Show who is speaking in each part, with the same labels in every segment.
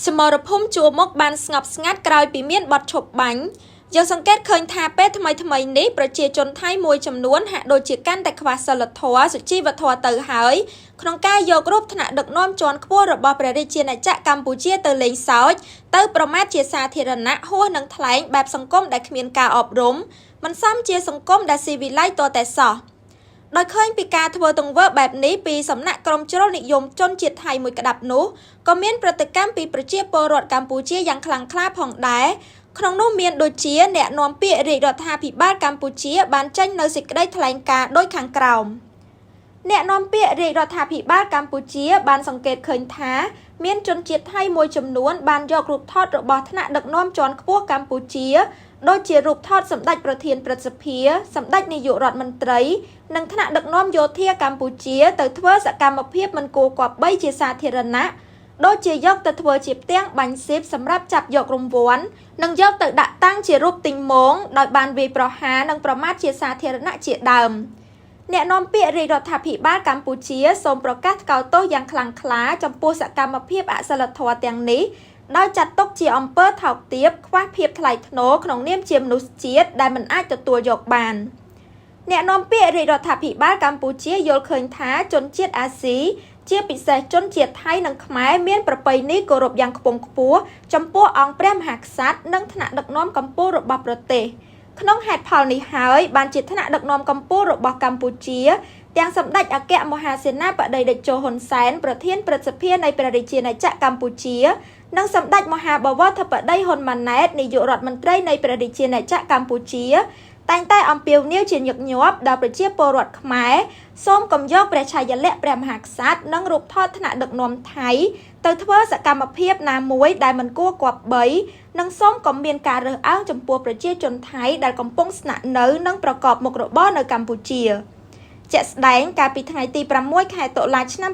Speaker 1: សមរភូមិជួរមុខបានស្ងប់ស្ងាត់ក្រោយពីមានបទឈប់បាញ់យើងសង្កេតឃើញថាពេលថ្មីៗនេះប្រជាជនថៃមួយចំនួនហាក់ដូចជាកាន់តែខ្វះសីលធម៌សុជីវធម៌ទៅហើយក្នុងការយករូបថ្នាក់ដឹកនាំជាន់ខ្ពស់របស់ព្រះរាជាណាចក្រកម្ពុជាទៅលេងសើចទៅប្រមាថជាសាធារណៈហួសនឹងថ្លែងបែបសង្គមដែលគ្មានការអប់រំមិនសមជាសង្គមដែលស៊ីវិល័យទាល់តែសោះដោយឃើញពីការធ្វើទង្វើបែបនេះពីសំណាក់ក្រុមជ្រុលនិយមជនជាតិថៃមួយក្តាប់នោះក៏មានប្រតិកម្មពីប្រជាពលរដ្ឋកម្ពុជាយ៉ាងខ្លាំងក្លាផងដែរក្នុងនោះមានដូចជាអ្នកនាំពាក្យរាជរដ្ឋាភិបាលកម្ពុជាបានចេញនូវសេចក្តីថ្លែងការណ៍ដូចខាងក្រោមអ្នកនាំពាក្យរាជរដ្ឋាភិបាលកម្ពុជាបានសង្កេតឃើញថាមានជនជាតិថៃមួយចំនួនបានយករូបថតរបស់ថ្នាក់ដឹកនាំជាន់ខ្ពស់កម្ពុជាដូចជារូបថតសម្ដេចប្រធានព្រឹទ្ធសភាសម្ដេចនាយករដ្ឋមន្ត្រីនិងថ្នាក់ដឹកនាំយោធាកម្ពុជាទៅធ្វើសកម្មភាពមិនគួរគប្បីជាសាធារណៈដូចជាយកទៅធ្វើជាផ្ទាំងបាញ់ស៊ីបសម្រាប់ចាប់យករង្វាន់និងយកទៅដាក់តាំងជារូបទីងមោងដោយបានវាយប្រហារនិងប្រមាថជាសាធារណៈជាដើមអ្នកនាំពាក្យរាជរដ្ឋាភិបាលកម្ពុជាសូមប្រកាសថ្កោលទោសយ៉ាងខ្លាំងក្លាចំពោះសកម្មភាពអសីលធម៌ទាំងនេះដោយចាត់ទុកជាអំពើថោកទាបខ្វះភាពថ្លៃថ្នូរក្នុងនាមជាមនុស្សជាតិដែលមិនអាចទទួលយកបានអ្នកនាំពាក្យរាជរដ្ឋាភិបាលកម្ពុជាយល់ឃើញថាជនជាតិអាស៊ីជាពិសេសជនជាតិថៃនិងខ្មែរមានប្រពៃណីគោរពយ៉ាងខ្ពង់ខ្ពស់ចំពោះអង្គព្រះមហាក្សត្រនិងថ្នាក់ដឹកនាំកម្ពុជារបស់ប្រទេសក្នុងហេតុផលនេះហើយបានជាថ្នាក់ដឹកនាំកម្ពុជារបស់កម្ពុជាទាំងសម្ដេចអគ្គមហាសេនាបតីតេជោហ៊ុនសែនប្រធានព្រឹទ្ធសភានៃព្រះរាជាណាចក្រកម្ពុជានិងសម្ដេចមហាបវរធិបតីហ៊ុនម៉ាណែតនាយករដ្ឋមន្ត្រីនៃព្រះរាជាណាចក្រកម្ពុជាតែងតែអំពាវនាវជាញឹកញាប់ដល់ប្រជាពលរដ្ឋខ្មែរសូមកុំយកព្រះឆាយាល័ក្ខណ៍ព្រះមហាក្សត្រនិងរូបថតថ្នាក់ដឹកនាំថៃទៅធ្វើសកម្មភាពណាមួយដែលមិនគួរគប្បីនិងសូមកុំមានការរើសអើងចំពោះប្រជាជនថៃដែលកំពុងស្នាក់នៅនិងប្រកបមុខរបរនៅកម្ពុជាជាក់ស្ដែងកាលពីថ្ងៃទី6ខែតុលាឆ្នាំ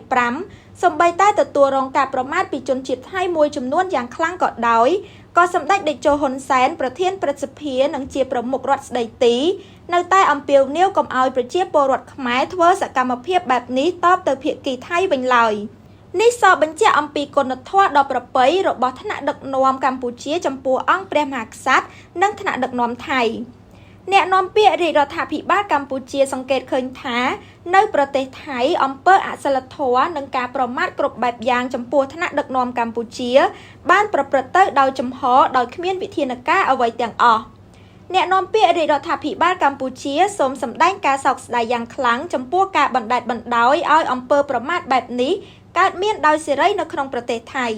Speaker 1: 2025សូម្បីតែទទួលរងការប្រមាថពីជនជាតិថៃមួយចំនួនយ៉ាងខ្លាំងក៏ដោយក៏សម្ដេចតេជោហ៊ុនសែនប្រធានព្រឹទ្ធសភានិងជាប្រមុខរដ្ឋស្ដីទីនៅតែអំពាវនាវកុំឲ្យប្រជាពលរដ្ឋខ្មែរធ្វើសកម្មភាពបែបនេះតបទៅភាគីថៃវិញឡើយនេះសបញ្ជាក់អំពីគុណធម៌ដ៏ប្រពៃរបស់ថ្នាក់ដឹកនាំកម្ពុជាចំពោះអង្គព្រះមហាក្សត្រនិងថ្នាក់ដឹកនាំថៃអ្នកនាំពាក្យរាជរដ្ឋាភិបាលកម្ពុជាសង្កេតឃើញថានៅប្រទេសថៃអំពើអសីលធម៌និងការប្រមាថគ្រប់បែបយ៉ាងចំពោះថ្នាក់ដឹកនាំកម្ពុជាបានប្រព្រឹត្តទៅដោយចំហដោយគ្មានវិធានការអ្វីទាំងអស់អ្នកនាំពាក្យរាជរដ្ឋាភិបាលកម្ពុជាសូមសម្ដែងការសោកស្ដាយយ៉ាងខ្លាំងចំពោះការបណ្ដែតបណ្ដោយឲ្យអំពើប្រមាថបែបនេះកើតមានដោយសេរីនៅក្នុងប្រទេសថៃ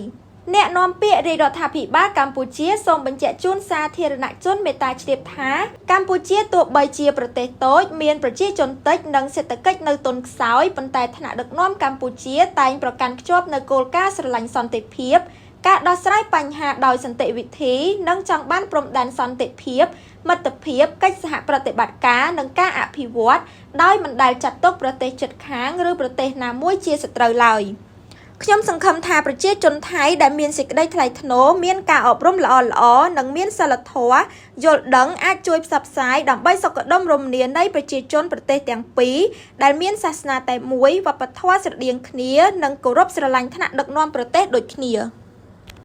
Speaker 1: អ្នកនាំពាក្យរាជរដ្ឋាភិបាលកម្ពុជាសូមបញ្ជាក់ជូនសាធារណជនមេត្តាជ្រាបថាកម្ពុជាទោះបីជាប្រទេសតូចមានប្រជាជនតិចនិងសេដ្ឋកិច្ចនៅទន់ខ្សោយប៉ុន្តែថ្នាក់ដឹកនាំកម្ពុជាតែងប្រកាន់ខ្ជាប់នូវគោលការណ៍ស្រឡាញ់សន្តិភាពការដោះស្រាយបញ្ហាដោយសន្តិវិធីនិងចង់បានព្រំដែនសន្តិភាពមិត្តភាពកិច្ចសហប្រតិបត្តិការនិងការអភិវឌ្ឍដោយមិនដែលចាត់ទុកប្រទេសជិតខាងឬប្រទេសណាមួយជាសត្រូវឡើយ។ ខ្ញុំសង្ឃឹមថាប្រជាជនថៃដែលមានសេចក្តីថ្លៃថ្នូរមានការអប់រំល្អៗនិងមានសីលធម៌យល់ដឹងអាចជួយផ្សព្វផ្សាយដើម្បីសុខដុមរមនានៃប្រជាជនប្រទេសទាំងពីរដែលមានសាសនាតែមួយវប្បធម៌ស្រដៀងគ្នានិងគោរពស្រឡាញ់ថ្នាក់ដឹកនាំប្រទេសដូចគ្នា។